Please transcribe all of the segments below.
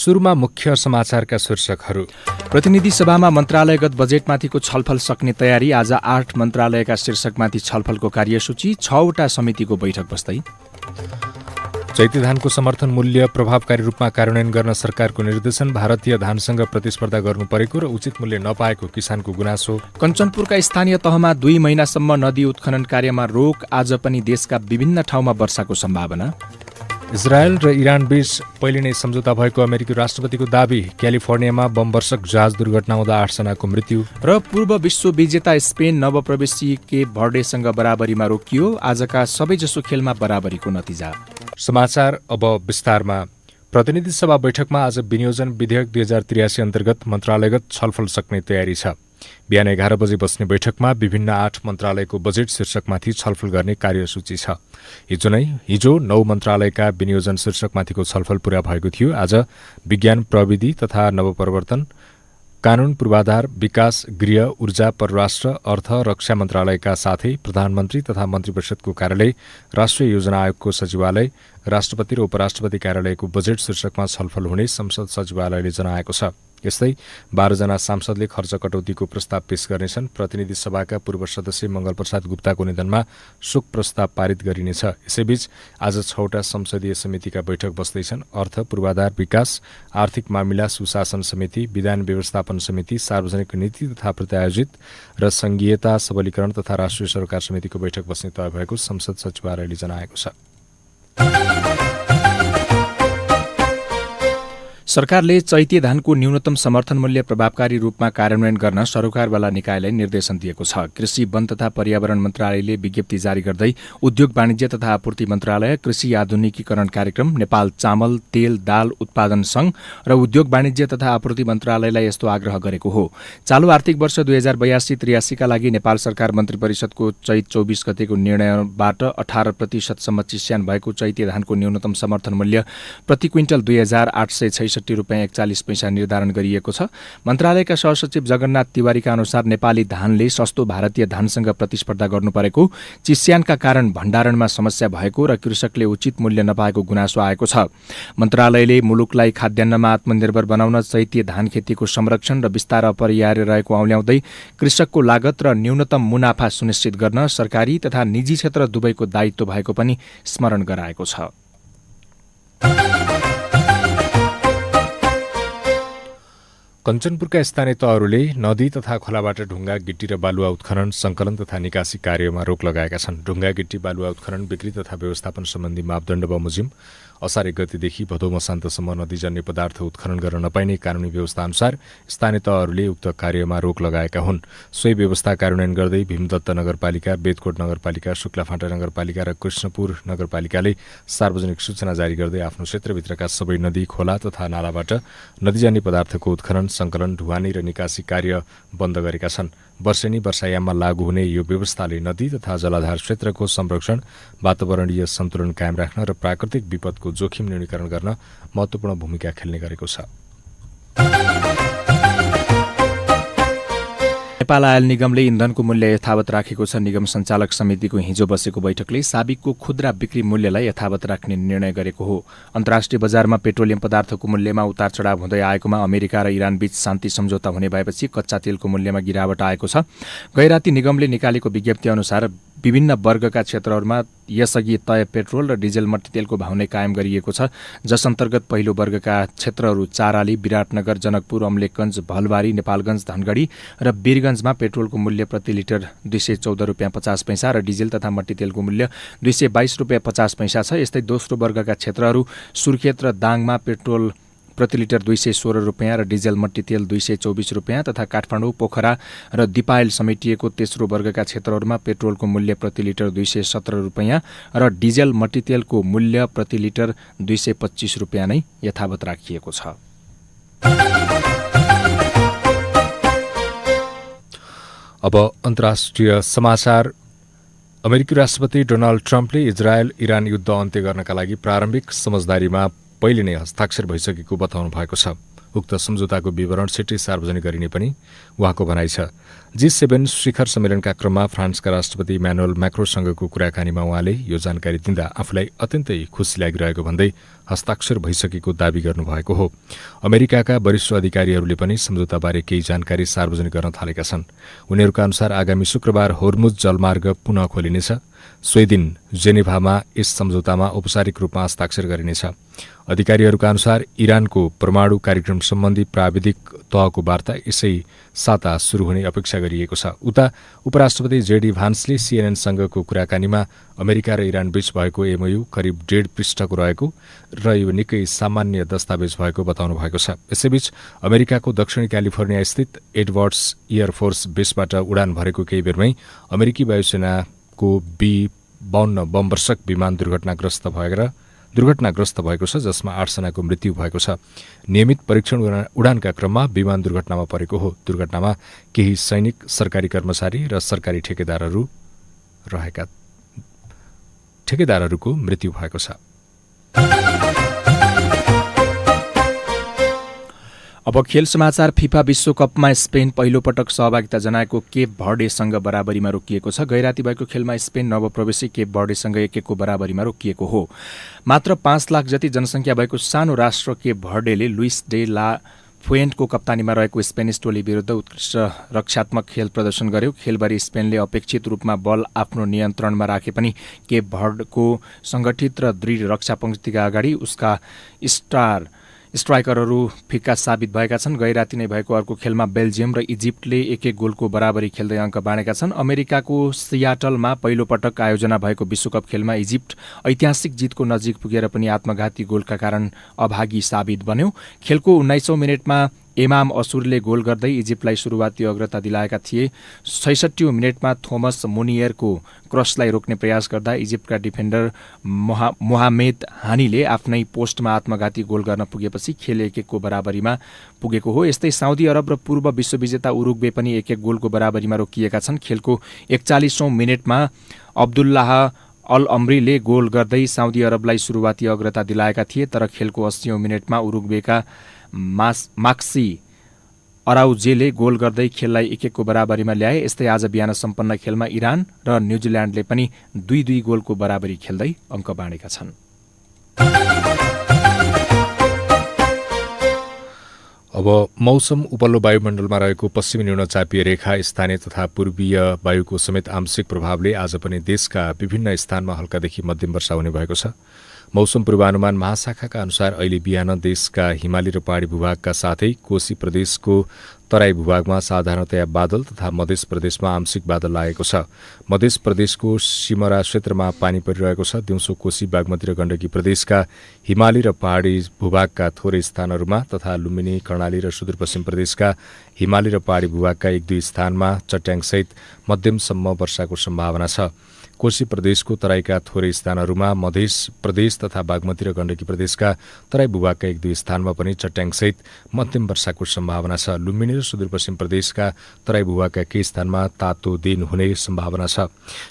सुरुमा मुख्य समाचारका शीर्षकहरू। प्रतिनिधि सभामा मन्त्रालयगत बजेटमाथिको छलफल सक्ने तयारी। आज 8 मन्त्रालयका शीर्षकमाथि छलफलको कार्यसूची। 6वटा समितिको बैठक बस्दै। चैते धानको समर्थन मूल्य प्रभावकारी रूपमा कार्यान्वयन गर्न सरकारको निर्देशन। भारतीय धानसँग प्रतिस्पर्धा गर्नु परेको र उचित मूल्य नपाएको किसानको गुनासो। कञ्चनपुरका स्थानीय तहमा 2 महिनासम्म नदी उत्खनन कार्यमा रोक। आज पनि देशका विभिन्न ठाउँमा वर्षाको सम्भावना। इजरायल र इरान बीच पहिले नै सम्झौता भएको अमेरिकी राष्ट्रपतिको दाबी। क्यालिफोर्नियामा बमवर्षक जहाज दुर्घटना हुँदा 8 जनाको मृत्यु। र पूर्व विश्व विजेता स्पेन नवप्रवेशी केप भर्डेसँग बराबरीमा रोकियो। आजका सबैजसो खेलमा बराबरीको नतिजा। समाचार अब विस्तारमा। प्रतिनिधि सभा बैठकमा आज विनियोजन विधेयक 2083 अन्तर्गत मन्त्रालयगत छलफल सक्ने तयारी छ। बिहान 11 बजे बस्ने बैठकमा विभिन्न 8 मन्त्रालयको बजेट शीर्षकमाथि छलफल गर्ने कार्यसूची छ। हिजो 9 मन्त्रालयका विनियोजन शीर्षकमाथिको छलफल पूरा भएको थियो। आज विज्ञान प्रविधि तथा नवप्रवर्तन, कानून पूर्वाधार, विकास, गृह, ऊर्जा, परराष्ट्र, अर्थ, रक्षा मन्त्रालयका साथै प्रधानमन्त्री तथा मन्त्रीपरिषदको कार्यालय, राष्ट्रिय योजना आयोगको सचिवालय, राष्ट्रपति र उपराष्ट्रपति कार्यालयको बजेट शीर्षकमा छलफल हुने संसद सचिवालयले जनाएको छ। यस्तै 12 जना सांसदले खर्च कटौतीको प्रस्ताव पेश गर्नेछन्। प्रतिनिधि सभाका पूर्व सदस्य मंगलप्रसाद गुप्ताको निधनमा शोक प्रस्ताव पारित गरिनेछ। यसैबीच आज 6वटा संसदीय समितिका बैठक बस्दैछन्। अर्थ, पूर्वाधार, विकास, आर्थिक मामिला सुशासन समिति, विधान व्यवस्थापन समिति, सार्वजनिक नीति तथा प्रत्यायोजित र संघीयता सबलीकरण तथा राष्ट्रिय सरकार समितिको बैठक बस्ने तय भएको संसद सचिवालयले जनाएको छ। सरकारले चैते धानको न्यूनतम समर्थन मूल्य प्रभावकारी रूपमा कार्यान्वयन गर्न सरकारवाला निकायलाई निर्देशन दिएको छ। कृषि, वन तथा पर्यावरण मन्त्रालयले विज्ञप्ति जारी गर्दै उद्योग वाणिज्य तथा आपूर्ति मन्त्रालय, कृषि आधुनिकीकरण कार्यक्रम, नेपाल चामल, तेल, दाल उत्पादन संघ र उद्योग वाणिज्य तथा आपूर्ति मन्त्रालयलाई यस्तो आग्रह गरेको हो। चालु आर्थिक वर्ष 2082-83 का लागि नेपाल सरकार मन्त्री परिषदको चैत 24 गतेको निर्णयबाट 18% चिस्यान भएको चैते धानको न्यूनतम समर्थन मूल्य प्रति क्विन्टल 2866 रुपैयाँ 41 पैसा निर्धारण गरिएको छ। मन्त्रालयका सहसचिव जगन्नाथ तिवारीका अनुसार नेपाली धानले सस्तो भारतीय धानसँग प्रतिस्पर्धा गर्नु परेको, चिस्यानका कारण भण्डारणमा समस्या भएको र कृषकले उचित मूल्य नपाएको गुनासो आएको छ। मन्त्रालयले मुलुकलाई खाद्यान्नमा आत्मनिर्भर बनाउन चैते धान खेतीको संरक्षण र विस्तार अपरिहार्य रहेको औल्याउँदै कृषकको लागत र न्यूनतम मुनाफा सुनिश्चित गर्न सरकारी तथा निजी क्षेत्र दुवैको दायित्व भएको पनि स्मरण गराएको छ। कञ्चनपुरका स्थानीय तहहरूले नदी तथा खोलाबाट ढुङ्गा, गिट्टी र बालुवा उत्खनन, संकलन तथा निकासी कार्यमा रोक लगाएका छन्। ढुङ्गा, गिट्टी, बालुवा उत्खनन, बिक्री तथा व्यवस्थापन सम्बन्धी मापदण्ड बमोजिम असार 1 गतेदेखि भदौ मसान्तसम्म नदीजन्य पदार्थ उत्खनन गर्न नपाइने कानूनी व्यवस्था अनुसार स्थानीय तहहरूले उक्त कार्यमा रोक लगाएका हुन्। सोही व्यवस्था कार्यान्वयन गर्दै भीमदत्त नगरपालिका, बेदकोट नगरपालिका, शुक्लाफाँटा नगरपालिका र कृष्णपुर नगरपालिकाले सार्वजनिक सूचना जारी गर्दै आफ्नो क्षेत्रभित्रका सबै नदी, खोला तथा नालाबाट नदीजन्य पदार्थको उत्खनन, संकलन, ढुवानी र निकासी कार्य बन्द गरेका छन्। वर्षेनी वर्षायाममा लागू हुने यो व्यवस्थाले नदी तथा जलाधार क्षेत्रको संरक्षण, वातावरणीय सन्तुलन कायम राख्न र प्राकृतिक विपदको जोखिम न्यूनीकरण गर्न महत्त्वपूर्ण भूमिका खेल्ने गरेको छ। नेपाल आयल निगमले इन्धनको मूल्य यथावत राखेको छ। निगम सञ्चालक समितिको हिजो बसेको बैठकले साबिकको खुद्रा बिक्री मूल्यलाई यथावत राख्ने निर्णय गरेको हो। अन्तर्राष्ट्रिय बजारमा पेट्रोलियम पदार्थको मूल्यमा उतार चढाव हुँदै आएकोमा अमेरिका र इरान बीच शान्ति सम्झौता हुने भएपछि कच्चा तेलको मूल्यमा गिरावट आएको छ। गैराती निगमले निकालेको विज्ञप्ति अनुसार विभिन्न वर्गका क्षेत्रहरूमा यसअघि तय पेट्रोल र डिजेल मट्टीतेलको भाउ नै कायम गरिएको छ, जस अन्तर्गत पहिलो वर्गका क्षेत्रहरू चाराली, विराटनगर, जनकपुर, अम्लेखगञ्ज, भलबारी, नेपालगञ्ज, धनगढी र वीरगञ्जमा पेट्रोलको मूल्य प्रति लिटर 214 रुपियाँ 50 पैसा र डिजेल तथा मट्टीतेलको मूल्य 222 रुपियाँ 50 पैसा छ। यस्तै दोस्रो वर्गका क्षेत्रहरू सुर्खेत र दाङमा पेट्रोल प्रति लिटर 216 रुपियाँ र डिजेल मट्टीतेल 224 रुपियाँ तथा काठमाडौँ, पोखरा र दिपायल समेटिएको तेस्रो वर्गका क्षेत्रहरूमा पेट्रोलको मूल्य प्रति लिटर 217 रुपियाँ र डिजेल मट्टीतेलको मूल्य प्रति लिटर 225 रुपियाँ नै यथावत राखिएको छ। अब अन्तर्राष्ट्रिय समाचार। अमेरिकी राष्ट्रपति डोनाल्ड ट्रम्पले इजरायल इरान युद्ध अन्त्य गर्नका लागि प्रारम्भिक समझदारीमा पहिले नै हस्ताक्षर भइसकेको बताउनु भएको छ। उक्त सम्झौताको विवरण छिट्टै सार्वजनिक गरिने पनि उहाँको भनाइ छ। G7 शिखर सम्मेलनका क्रममा फ्रान्सका राष्ट्रपति इमानुएल मैक्रोसँगको कुराकानीमा उहाँले यो जानकारी दिँदा आफूलाई अत्यन्तै खुसी लागिरहेको भन्दै हस्ताक्षर भइसकेको दावी गर्नुभएको हो। अमेरिकाका वरिष्ठ अधिकारीहरूले पनि सम्झौताबारे केही जानकारी सार्वजनिक गर्न थालेका छन्। उनीहरूका अनुसार आगामी शुक्रबार होर्मुज जलमार्ग पुनः खोलिनेछ। सोही दिन जेनेभामा यस सम्झौतामा औपचारिक रूपमा हस्ताक्षर गरिनेछ। अधिकारीहरूका अनुसार इरानको परमाणु कार्यक्रम सम्बन्धी प्राविधिक तहको वार्ता यसै साता सुरु हुने अपेक्षा गरिएको छ। उता उपराष्ट्रपति जेडी भान्सले सीएनएनसँगको कुराकानीमा अमेरिका र इरान बीच भएको एमओयू करिब 1.5 पृष्ठको रहेको र यो निकै सामान्य दस्तावेज भएको बताउनु भएको छ। यसैबीच अमेरिकाको दक्षिणी क्यालिफोर्निया स्थित एडवर्ड्स एयरफोर्स बेसबाट उडान भरेको केही बेरमै अमेरिकी वायुसेनाको B-52 बमवर्षक विमान दुर्घटनाग्रस्त भएको छ, जसमा 8 जनाको मृत्यु भएको छ। नियमित परीक्षण उडानका क्रममा विमान दुर्घटनामा परेको हो। दुर्घटनामा केही सैनिक, सरकारी कर्मचारी र सरकारी ठेकेदारहरूको मृत्यु भएको छ। अब खेल समाचार। फिफा विश्वकपमा स्पेन पहिलो पटक सहभागिता जनाएको केप भर्डेसँग बराबरीमा रोकिएको छ। गैराती भएको खेलमा स्पेन नवप्रवेशी केप भर्डेसँग 1-1 बराबरीमा रोकिएको हो। मात्र 5 लाख जति जनसङ्ख्या भएको सानो राष्ट्र केप भर्डेले लुइस डे ला फुएन्टको कप्तानीमा रहेको स्पेनिस टोली विरुद्ध उत्कृष्ट रक्षात्मक खेल प्रदर्शन गर्यो। खेलभरि स्पेनले अपेक्षित रूपमा बल आफ्नो नियन्त्रणमा राखे पनि केप भर्डको सङ्गठित र दृढ रक्षा पङ्क्तिका अगाडि उसका स्ट्राइकरहरू फिक्का साबित भएका छन्। गैराती नै भएको अर्को खेलमा बेल्जियम र इजिप्टले 1-1 गोलको बराबरी खेल्दै अङ्क बाँडेका छन्। अमेरिकाको सियाटलमा पहिलो पटक आयोजना भएको विश्वकप खेलमा इजिप्ट ऐतिहासिक जितको नजिक पुगेर पनि आत्मघाती गोलका कारण अभागी साबित बन्यो। खेलको 19औं मिनेटमा इमाम असुरले गोल गर्दै इजिप्टलाई सुरुवाती अग्रता दिलाएका थिए। 66औं मिनेटमा थोमस मुनियरको क्रसलाई रोक्ने प्रयास गर्दा इजिप्टका डिफेन्डर मोहामेद हानीले आफ्नै पोस्टमा आत्मघाती गोल गर्न पुगेपछि खेल 1-1 बराबरीमा पुगेको हो। यस्तै साउदी अरब र पूर्व विश्वविजेता उरुग्वे पनि 1-1 गोलको बराबरीमा रोकिएका छन्। खेलको 41औं मिनेटमा अब्दुल्लाह अल अम्रीले गोल गर्दै साउदी अरबलाई सुरुवाती अग्रता दिलाएका थिए, तर खेलको 80औं मिनेटमा उरुग्वेका माक्सी अराउजेले गोल गर्दै खेललाई 1-1 बराबरीमा ल्याए। यस्तै आज बिहान सम्पन्न खेलमा इरान र न्युजिल्यान्डले पनि 2-2 गोलको बराबरी खेल्दै अङ्क बाँडेका छन्। अब मौसम। उपल्लो वायुमण्डलमा रहेको पश्चिमी न्यूनचापीय रेखा, स्थानीय तथा पूर्वीय वायुको समेत आंशिक प्रभावले आज पनि देशका विभिन्न स्थानमा हल्कादेखि मध्यम वर्षा हुने भएको छ। मौसम पूर्वानुमान महाशाखाका अनुसार अहिले बिहान देशका हिमाली र पहाडी भूभागका साथै कोशी प्रदेशको तराई भूभागमा साधारणतया बादल तथा मध्य प्रदेशमा आंशिक बादल लागेको छ। मध्य प्रदेशको सिमरा क्षेत्रमा पानी परिरहेको छ। दिउँसो कोशी, बागमती र गण्डकी प्रदेशका हिमाली र पहाडी भूभागका थोरै स्थानहरूमा तथा लुम्बिनी, कर्णाली र सुदूरपश्चिम प्रदेशका हिमाली र पहाडी भूभागका 1-2 स्थानमा चट्याङसहित मध्यमसम्म वर्षाको सम्भावना छ। कोशी प्रदेशको तराईका थोरै स्थानहरूमा, मध्य प्रदेश तथा बागमती र गण्डकी प्रदेशका तराई भूभागका 1-2 स्थानमा पनि चट्याङसहित मध्यम वर्षाको सम्भावना छ। लुम्बिनी र सुदूरपश्चिम प्रदेशका तराई भूभागका केही स्थानमा तातो दिन हुने सम्भावना छ।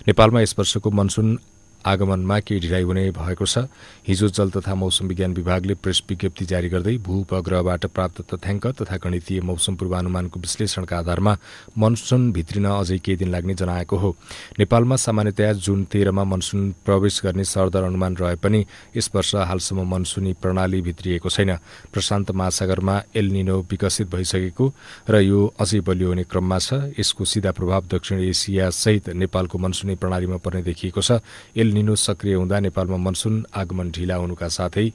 नेपालमा यस वर्षको मनसुन आगमनमा केही ढिलाइ हुने भएको छ। हिजो जल तथा मौसम विज्ञान विभागले प्रेस विज्ञप्ति जारी गर्दै भूउपग्रहबाट प्राप्त तथ्याङ्क तथा गणितीय मौसम पूर्वानुमानको विश्लेषणका आधारमा मनसुन भित्रिन अझै केही दिन लाग्ने जनाएको हो। नेपालमा सामान्यतया जुन 13 मा मनसुन प्रवेश गर्ने सरदर अनुमान रहे पनि यस वर्ष हालसम्म मनसुनी प्रणाली भित्रिएको छैन। प्रशान्त महासागरमा एल निनो विकसित भइसकेको र यो अझै बलियो हुने क्रममा छ। यसको सीधा प्रभाव दक्षिण एसिया सहित नेपालको मनसुनी प्रणालीमा पर्ने देखिएको छ। एल निनो सक्रिय हुँदा नेपालमा मनसुन आगमन ढिला हुनुका साथै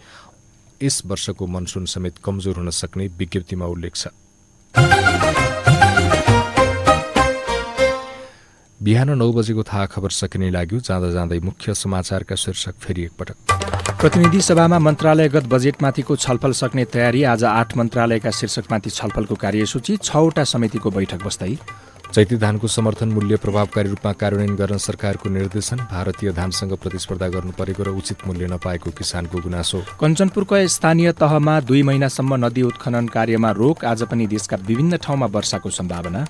यस वर्षको मनसुन समेत कमजोर हुन सक्ने विज्ञप्तिमा उल्लेख छ। बिहान 9 बजेको थाहा खबर सकिने लाग्यो। जाँदा जाँदै मुख्य समाचारका शीर्षक फेरि एकपटक। प्रतिनिधि सभामा मन्त्रालयगत बजेटमाथिको छलफल सक्ने तयारी। आज 8 मन्त्रालयका शीर्षकमाथि छलफलको कार्यसूची। 6वटा समितिको बैठक बस्दै चैती धानको समर्थन मूल्य प्रभावकारी रूपमा कार्यान्वयन गर्न सरकारको निर्देशन। भारतीय धानसँग प्रतिस्पर्धा गर्नु परेको र उचित मूल्य नपाएको किसानको गुनासो। कञ्चनपुरको स्थानीय तहमा 2 महिनासम्म नदी उत्खनन कार्यमा रोक। आज पनि देशका विभिन्न ठाउँमा वर्षाको सम्भावना।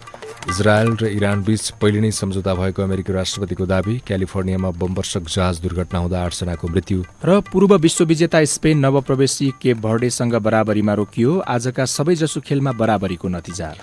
इजरायल र इरान बीच पहिले नै सम्झौता भएको अमेरिकी राष्ट्रपतिको दाबी। क्यालिफोर्नियामा बमवर्षक जहाज दुर्घटना हुँदा 8 जनाको मृत्यु। र पूर्व विश्वविजेता स्पेन नवप्रवेशी केप भर्डेसँग बराबरीमा रोकियो। आजका सबैजसो खेलमा बराबरीको नतिजा।